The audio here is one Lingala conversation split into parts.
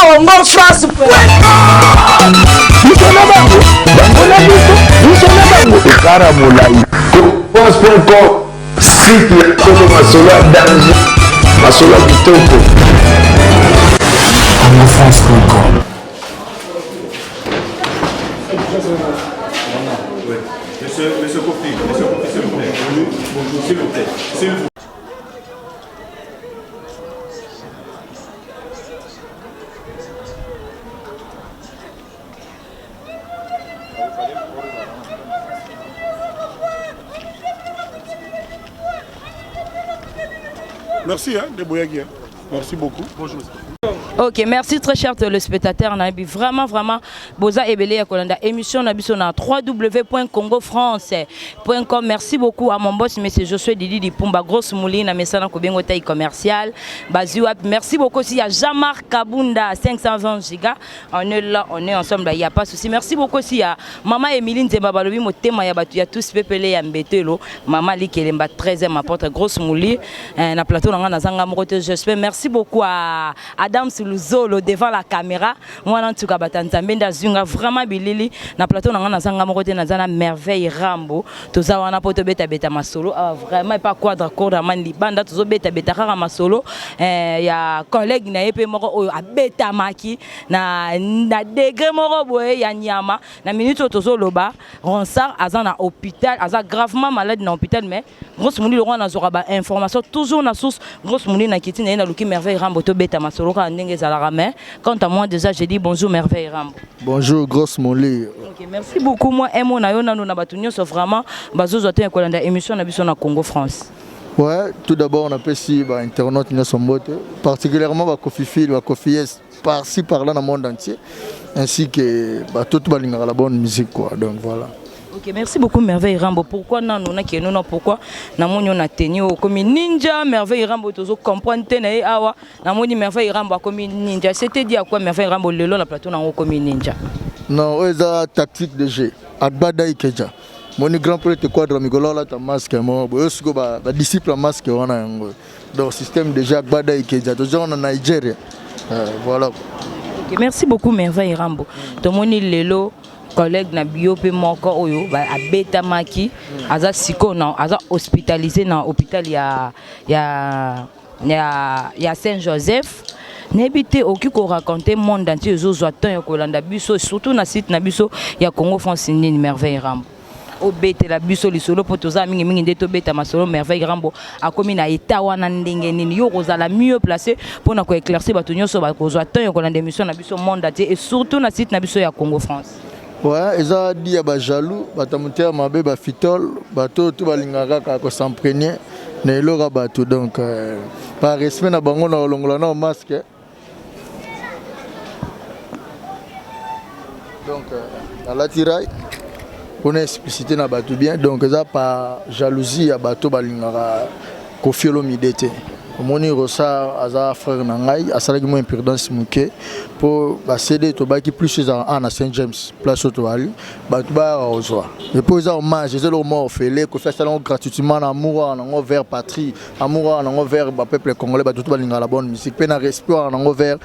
Congo France. Biso na bango, bango na biso, biso na bango. Ekara molai. France.com, site ya solo masolo ya danger, masolo ya kitoko. CongoFrance.com. Monsieur, monsieur Kofi, monsieur Kofi, s'il vous plaît. Bonjour, s'il vous plaît. S'il vous Merci, hein, de Boyaki. Hein. Merci beaucoup. Bonjour, monsieur. Ok, merci très cher téléspectateur nayebi vraiment vraiment boza ebele ya kolanda émission na biso na www.congofrance.com. Merci beaucoup à mon boss monsieur Josué Didi Dipumba, grosse mouline na mesana kobengo taille commerciale bazwi wapi. Merci beaucoup aussi à Jean-Marc Kabunda 520 giga. On est là, on est ensemble, il y a pas souci. Merci beaucoup aussi à maman Emilie Nzemba balobi motema ya batu ya tous pepele ya mbetelo, maman Likelemba 13e apôtre, grosse mouline na plateau na nga nazanga moko te, j'espère. Merci beaucoup à Adam Luzolo devant la caméra. Mwana ntuka bata nzambe nda zunga vraiment bilili na plateau na nga nazanga moko te, naza na Merveille Rambo. Toza wana po tobeta beta masolo ah, vraiment pas quadra corda man libanda tozobeta beta kaka masolo ya collègue na ye pe moko oyo abetamaki na degré moko boye ya nyama na minute oyo tozoloba. Ronsard aza na hôpital, aza gravement malade na hôpital, mais Grosse Mouli Laurent nazwaka ba information toujours na source. Grosse Mouli na kiti na ye naluki Merveille Rambo tobeta masolo kaka ndenge ezalaka. Mais quant à moi déjà, je dis bonjour Merveille Rambo. Bonjour Grosse Mouli. Ok, merci beaucoup. Moi emo na yo nanu na bato nyonso vraiment bazozwa te kolanda émission na biso na Congo France. Ouais, tout d'abord on apprécie ba internautes nyonso mbote, particulièrement ba Kofi Phil, ba Kofi Yes, par-ci par-là dans le monde entier, ainsi que ba tout balingaka la bonne musique quoi. Donc voilà. Ok, merci beaucoup Merveille Rambo. Pourquoi nanu na keno na pourquoi na moni on a tenu comme ninja Merveille Rambo tozo comprendre te na ye awa na moni Merveille Rambo akomi ninja. C'était dit à quoi Merveille Rambo lelo na plateau na komi ninja? Non, oyo eza tactique de jeu. Agbada Ikeja. Moni grand prêtre quadra mikolo alata masque moko boye siko ba, ba disciple ya masque wana yango. Donc système déjà Agbada Ikeja toza na Nigeria. Voilà. Ok, merci beaucoup Merveille Rambo. Tomoni lelo collègue na bio pe moko oyo abetamaki, aza siko na aza hospitalisé na hôpital ya Saint-Joseph. Nayebi te okoki koraconter monde entier ezozwa temps ya kolanda biso surtout na site na biso ya Congo France nini Merveille Rambo. Obetela biso lisolo mpo toza mingimingi nde tobeta masolo. Merveille Rambo akomi na état wana ndenge nini? Yo kozala mieux placé mpona koéclaircir bato nyonso bakozwa temps ya kolanda émission na biso monde entier et surtout na site na biso ya Congo France. Ouais, eza di ya bajaloux, bato ya motema mabe, bafitole, bato oyo to balingaka kaka kos'imprégner na eloko ya bato. Donc par respect na bango na kolongola na masque. Donc nalati rai mpona explicité na bato bien. Donc eza par jalousie ya bato balingaka Kofi Olomide te. Omoni Rosar aza frère na ngai, asalaki mwa imprudence moke mpo baCD tobaki plus ezala a na Saint James, place oyo toali bato bayaka kozwa. Epo eza hommage, eza eloko moko ofele Kofi asala yango gratuitement na amour wana nango vers patrie, amour wana nango vers bapeuple congolais, bato to balingaka la bonne musique, mpe na respect wana nango vers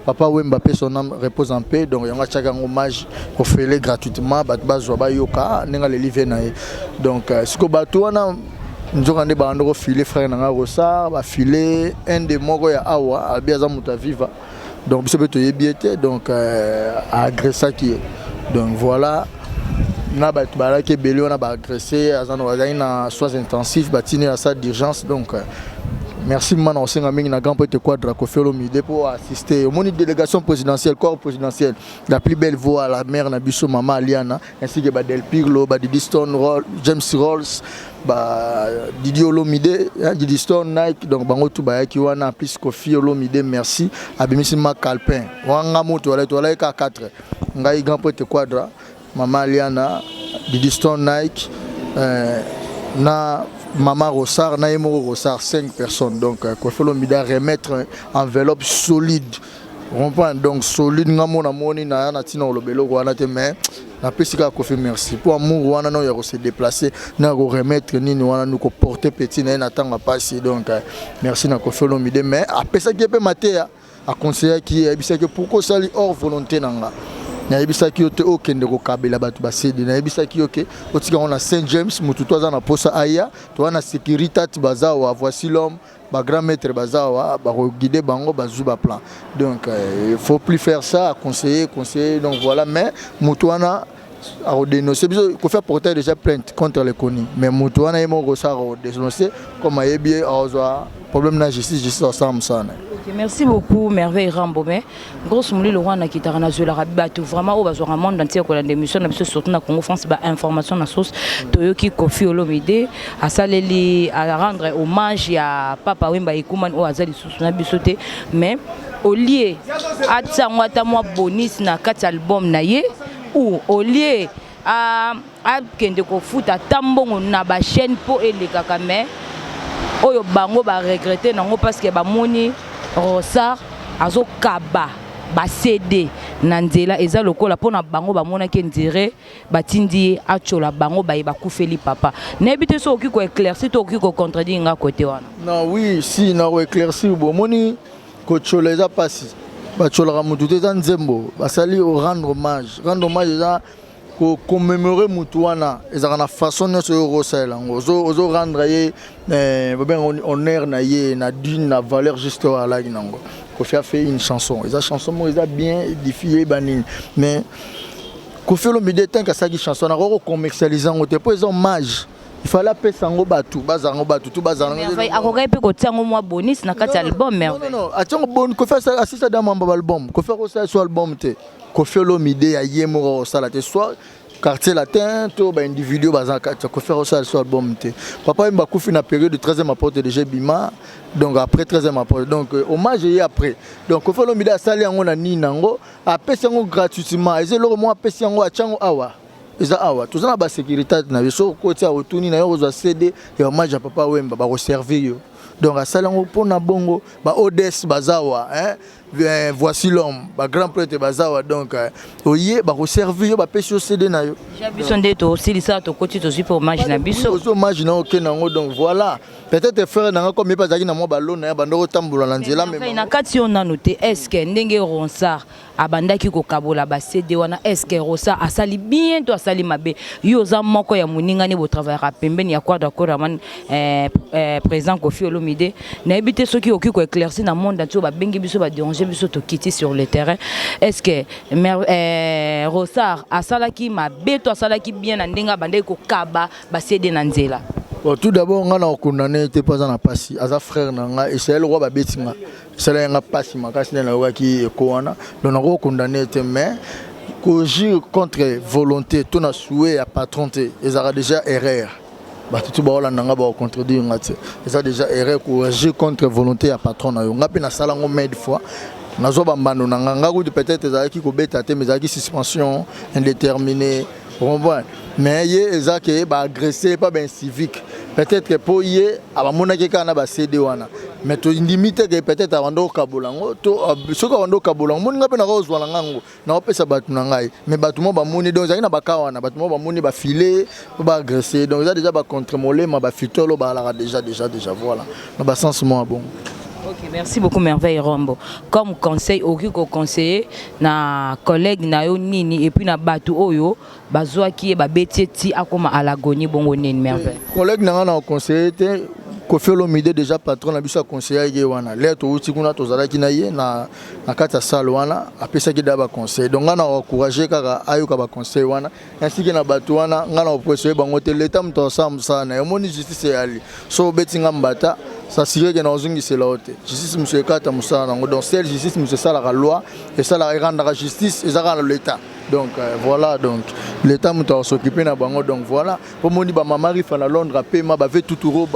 Papa Wemba, paix son âme repose en paix. Donc yango atiaki yango hommage ofele gratuitement, bato bazwa bayoka ndenge aleli ve na ye. Donc sikoyo bato wana nzoka nde banda kofile frère na ngai Rosar, bafile un de moko ya awa abi aza moto aviva. Donc biso mpe toyebi ye te, donc aagressaki ye. Donc voilà, na bato bazalaki ebele wana baagresse, azali na soins intensifs, batini na salle d'urgence. Donc merci mana kosenga mingi na grand prêtre Quadra Kofi Olomide mpo assister. Omoni délégation présidentielle, corps présidentiel, la plus belle voix, la mère na biso mama Aliana, ainsi que ba Del Pirlo, ba Didi Stone Roll, James Rolls, ba Didi Olomide, hein, Didi Stone Nike. Donc bango tout bayaki wana, plus Kofi Olomide merci abimisi ma calpin wanga moto wala to ka 4 ngai, grand prêtre Quadra, mama Aliana, Didi Stone Nike, na mama Rossard na ye moko Rossard, 5 personnes. Donc Kofi Olomide remettre enveloppe solide, comprendre, donc solide. Nga mona moni na ya na ntina koloba eloko wana te, mais napesi kaka Kofi merci mpo amour wana no ya kose déplacer na ya koremettre nini wana nu koporter petit na ye na ntango ya pasi. Donc merci na Kofi Olomide, mais apesaki ye mpe mateya. Aconseillaki ye, ayebisaki ye pourquoi osali hors volonté na nga. Nayebisaki yo te okende kokabela bato basede, nayebisaki yo ke otika yango na Saint James, motu to aza na posa aya, toza na sécurité baza wa, voici l'homme, ba grand maître baza wa, bakoguide bango, bazwi baplan. Donc il faut plus faire ça, conseiller, conseiller, donc voilà. Mais motu wana akodénonce biso. Kofi aporter déjà plainte contre le koni, mais motu wana ye moko kosala akodénonce comme ayebi ye, akozwa problème na justice, justice asala mosala na ye. Ok, merci beaucoup Merveille Rambo. Mais grosse molilo wana kitaka nazwelaka bato vraiment oyo bazwaka monde entier kolanda émission na biso, surtout na Congo France, bainformation na source. Toyoki Kofi Olomide asaleli arendre hommage ya Papa Wemba ekumani oyo aza lisusu na biso te, mais au lieu atia yango ata mwa bonus na kati ya album na ye, ou au lieu akende kofuta ata mbongo na bachaîne mpo elekaka, mais oyo bango baregretter nango parce que bamoni Ronsard azokaba baCD na nzela, eza lokola mpona bango bamonaki ndire batindi ye atyola bango baye bakufeli papa. Nayebi te so okoki koéclaircir to okoki kocontredire nga kote wana. Non, oui, si na koéclaircir. Bomoni, kotyola eza mpasi, batyolaka motu te. Eza nzembo basali rendre hommage. Rendre hommage eza kocommémorer mutu wana, ezalaka na façon nyonso oyo okosalela yango, ozorendre ye, babenga honneur na ye na dune na valeur juste oyo alaki nango. Kofi a fait une chanson, eza chanson moko eza bien édifié banini, mais Kofi Olomide, tant asalaki chanson, nakoki kocommercialiser yango te mpo eza hommage. Il fallait apesa yango bato, bazala yango bato tu bazala. Akokaki mpe kotia yango mwa bonus na kati ya album. Merveille, non, atia yango bonus. Kofi asisa da mwamba baalbum. Kofi akosala so album te. Kofi Olomide ya ye moko akosala te, soit Quartier Latin to baindividu baza kati ya Kofi akosala so album te. Papa Wemba akufi na période de 13e apôtre déjà ebima, donc après 13e apôtre, donc hommage eye après. Donc Kofi Olomide asali yango na nini yango, apesi yango gratuitement. Eza eloko moko apesi yango, atia yango awa, eza awa, toza na basécurité na biso. Okoti awa, otuni na yo, kozwa CD ya hommage ya Papa Wemba, bakoservir yo. Donc asali yango mpona bongo baodes baza awa, voici l'homme, bagrand prêtre baza awa, donc oye, bakoservir yo, bapesi yo CD na yo. Biso nde tosilisa, tokoti, tozwi mpe hommage na biso. Ozwi hommage na yo, okende yango. Donc voilà, peut-être frère nanga comme ye mpe azalaki na mwa balona ya bando kotambola na nzela. Na kati yo nanu te, est ce que ndenge Ronsard abandaki kokabola baCD wana, est ce que Ronsard asali bien to asali mabe? Yo oza moko ya moningani, botravaillaka pembeni ya Quadra Koraman, président Kofi Olomide. Nayebi te soki okoki koéclaircir na monde entier. Babengi biso, badéranger biso, tokiti sur le terrain. Est ce que Ronsard asalaki mabe to asalaki bien na ndenge abandaki kokaba baCD na nzela? Bon, tout d'abord, nga na kokondane te mpo aza na mpasi, aza frère na nga. Esali lokwa babeti nga, esala yanga mpasi makasi nde nayokaki eko wana. Donc nakokondane te, mais koagir contre volonté to na souhait ya patron te, ezalaka déjà erreur. Bato tu baolanda nga, bakocontredire nga te. Eza déjà erreur koagir contre volonté ya patron na yo. Nga mpe nasala yango maintes fois, nazwa bambando na nga. Nga kutu peut-être ezalaki kobeta te, mais ezalaki suspension indéterminée, comprendre? Mais ye eza ke baagresse pa baincivique, peut-être mpo ye abamonaki kaka na baCD wana, mais tondimi te ke peut-être abanda kokabola yango. To soki abanda kokabola yango, moni nga mpe nakozwa na ngango, naopesa bato na ngai, mais bato mo bamoni. Donc ezalaki na baka wana, bato mo bamoni bafile mpo baagresse. Donc eza déjà bacontre molema, bafitolo bazalaka déjà, voilà, na basens moko ya bongo. Ok, merci beaucoup Merveille Rombo. Comme conseil, okoki ko conseiller na collègue na yo nini, et puis na bato oyo bazwaki ye, babeti ye ti akoma à l'agonie bongo, nini, Merveille? Collègue na nga, na conseiller te. Kofi Olomide déjà patron na biso aconseillaki ye wana. Lere touti kuna, tozalaki na ye na kati ya salle wana, apesaki da baconseil. Donc ngai na encourage kaka ayoka baconseil wana, ainsi ke na bato wana. Ngai na kopresse bango te. Leta moto asala mosala na ye. Omoni, justice eyali. So obeti nga mbata, s'assurer ke na ozongisela yo te. Justice mosu ekata mosala nango. Donc seule justice mosu esalaka loi, esalaka, erendaka justice, eza kaka na l'État. Donc voilà, donc l'État moto akos'occuper na bango. Donc voilà, mpo moni bamama Rifa na Londres apema, bave tuturo,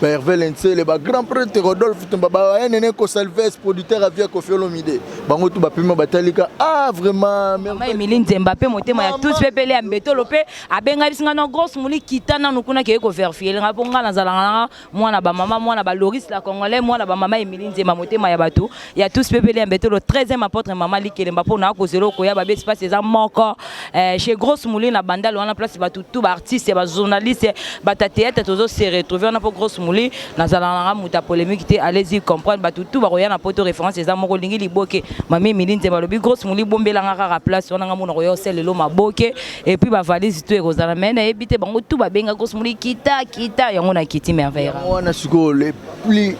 bahervé Lensele, bagrand prêtre Rodolphe Tumba, bayenene Kosalves, producteur avia Kofi Olomide, bango tu bapema, batalika. Ah, vraiment. Mama Emili Nzemba mpe, motema ya tous pepele ya mbetolo mpe abenga biso nga na grosse moli, kita nanu kuna, keye kovérifier nga, mpo nga nazalaka nanga mwana bamama, mwana baloris la congolais, mwana bamama Emili Nzemba, motema ya bato ya tous pepele ya mbetolo, 13e apôtre, mama Likelemba, mpo na akozela okoya babe espace eza. moko eh, chez Grosse Mouline na Bandal wana place bato tout ba artiste ba journaliste bato ya théâtre tozo se retrouver wana mpo Grosse Mouline nazala nanga moto ya polémique te, allez-y comprendre. Bato tout bakoya na poto, référence eza moko. Olingi liboke, mami Emili Nzemba alobi Grosse Mouline bombelanga kaka place wana, nga mona koya osala lelo maboke et puis bavalise to ekozala. Mais nayebi te, bango tout babenga Grosse Mouline, kita kita yango na kiti Merveille. Wana sikoyo les plus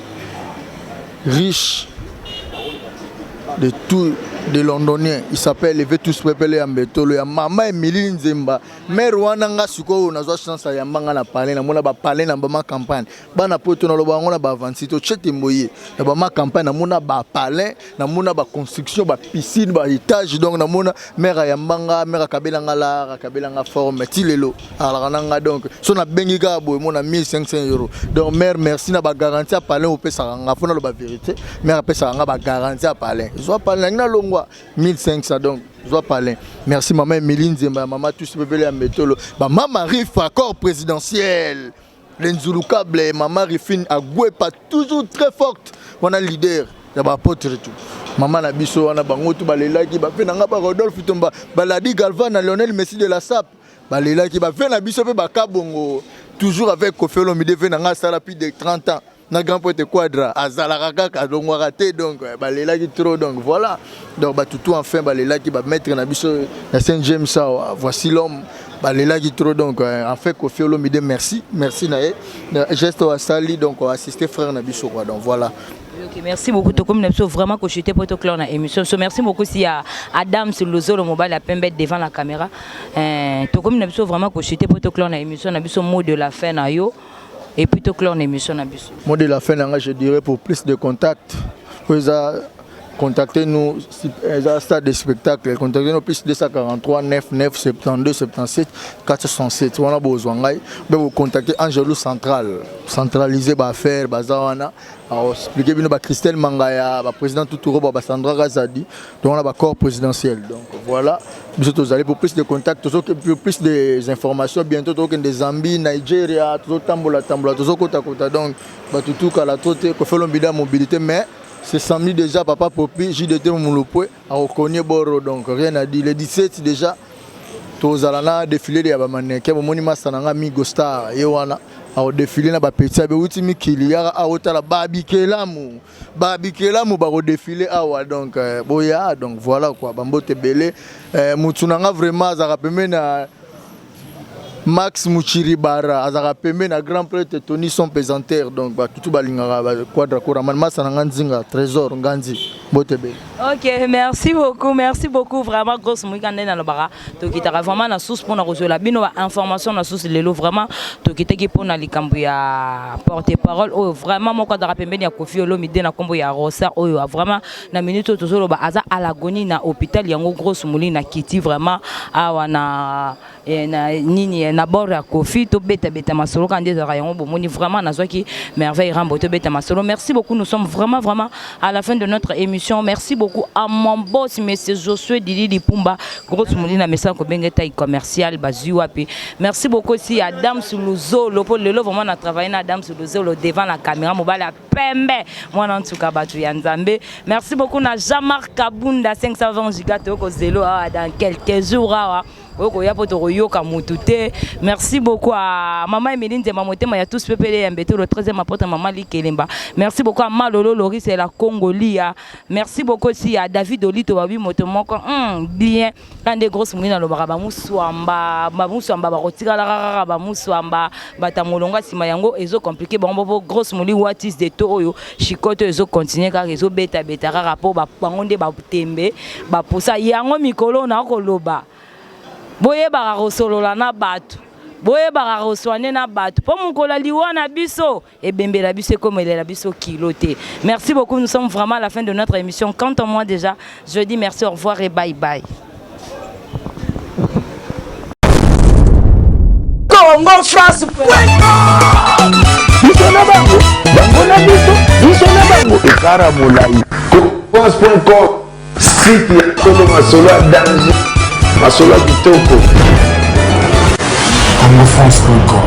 riches de tout de Londonien, il s'appelle Eve Tous Pepele ya Mbetolo ya mama Emilie Nzemba, mare wana. Nga sikoyo nazwa chance ayamba nga na palais, namona bapalais na bama campagne. Bana poto, naloba yango na baavanti to chetembo ye na bama campagne, namona bapalais, namona baconstruction, bapiscine, baétage. Donc namona mare ayamba nga, mare akabelanga lar, akabelanga forme ti lelo alaka na nga. Donc so nabengi kaka boye, mona 1500 euros. Donc mare, merci na bagarantie ya palais opesaka nga. Fo naloba vérité, mare apesaka nga bagarantie ya palais. Zwa palais nangi, nalongwa 1500. Donc zwa palais. Merci mama Emilie Nzemba ya mama Tusi Pepele ya Mbetolo, bamama Rif, accord présidentiel, lenzulukable, mama Rifine Agwepa, toujours très forte wana, leader ya baapôtre tout, mama na biso wana. Bango tu balelaki bafe na nga, ba Rodolphe Tomba, baladi Galvan na Lionel Messi de la Sap, balelaki bafe na biso mpe bakabongo, toujours avec Koffi Olomide. Fe na nga asala plus de 30 ans na grand pote Quadra, azalaka kaka, alongwaka te. Donc balelaki trop. Donc voilà, donc bato tout enfin balelaki, bamaître na biso na Saint James awa, voici l'homme, balelaki trop. Donc en fait Koffi Olomide, merci, merci na ye geste oyo asali, donc assister frère na biso quoi. Donc voilà. Ok, merci beaucoup. Tokomi na biso vraiment kochuter po toclore na émission. So merci beaucoup si ya Adam Lozolo, mobali ya pembe devant la caméra. Tokomi na biso vraiment kochuter po toclore na émission na biso. Mot de la fin na yo et puis toclore na émission na biso. Mot de la fin na nga, je dirais, pour plus de contacts oyo eza, contactez-nous, eza stade de spectacle, contactez-nous plus 243 99 72 77 467. Wana bozwa ngai mpe bocontacte Angelo Central, centralisé baaffaire baza wana, aexplike bino. Bachristelle Mangaya, baprésident Tuturo, basandra Kazadi, donc wana bacorps présidentiel. Donc voilà, biso tozali pour plus de contact, pour plus des informations. Bientôt tokokende Zambie, Nigeria, tozotambola tambola, tozokotakota. Donc bato tukala to te Koffi Olomide mobilité. Mais c'est samedi déjà, papa Popi, JDT Moulopwe, à Boro, donc rien à dire. Le 17 déjà, tozala na défilé ya bamaneke. Bomoni masa na nga Migo Star, ye wana akodéfiler na bapeti abe euti mikili, yaka aotala babikelamu, babikelamu bakodéfiler awa. Donc boya. Donc voilà quoi, bambote ebele. Mutu na nga vraiment azalaka pembeni na Max Muchiribara, azalaka pembeni na grand prêtre Tony son pesanteur. Donc batutu balingaka Quadra Koraman, masa na nga Nzinga Trésor Nganzi, mbote ebele. Ok, merci beaucoup, merci beaucoup vraiment. Grosse Moika nde nalobaka, tokitaka vraiment na source mpona kozwela bino bainformation na source. Lelo vraiment tokitaki mpona likambo ya porte parole oyo vraiment moko azalaka pembeni ya Koffi Olomide na nkombo ya Rosar, oyo vraiment na minute oyo tozoloba aza à l'agonie na hôpital. Yango Grosse Moli na kiti vraiment awa na nini, na bord ya Koffi, tobetabeta masolo kaka nde ezalaka. Yango bomoni vraiment nazwaki Merveille Rambo, tobeta masolo. Merci beaucoup, nous sommes vraiment vraiment à la fin de notre émission. Merci beaucoup à mon boss, monsieur Josué Didi Lipumba, Grosse Moli na message kobenga taille commerciale, bazwi wapi. Merci beaucoup aussi à Adam Luzolo, po lelo vraiment na travaillé na Adam Luzolo devant la caméra, mobali ya pembe mwana ntuka bato ya Nzambe. Merci beaucoup na Jean-Marc Kabunda, 520 giga, tokozelo awa dans quelques jours awa okoya mpo tokoyoka motu te. Merci beaucoup à mama Emili Nzemba, motema ya tous pepele ya Mbeto, le 13e apôtre, mama Likelemba. Merci beaucoup à Malolo Loris la Congolia. Merci beaucoup aussi à David Olito, babi moto moko bien kande. Grosse Molina alobaka bamuswamba, bamuswamba bakotikalaka kaka bamuswamba, bato molongo nsima yango ezocompliquer bango mpo Grosse Moli watis de to oyo shikoto ezocontinue kaka, ezobetabeta kaka mpo bango nde batembe bapusa yango. Mikolo na koloba, boyebaka kosolola na bato, boyebaka koswane na bato, mpo mokolo liwa na biso ebembela biso, ekomelela biso kilo te. Merci beaucoup, nous sommes vraiment à la fin de notre émission. Quant à moi déjà, je dis merci, au revoir et bye bye. Congo France. Biso na bango, bango na biso, biso na bango, ekara molai. France.com, site ya solo, masolo ya danger, masolo ya kitoko. Congofrance.com.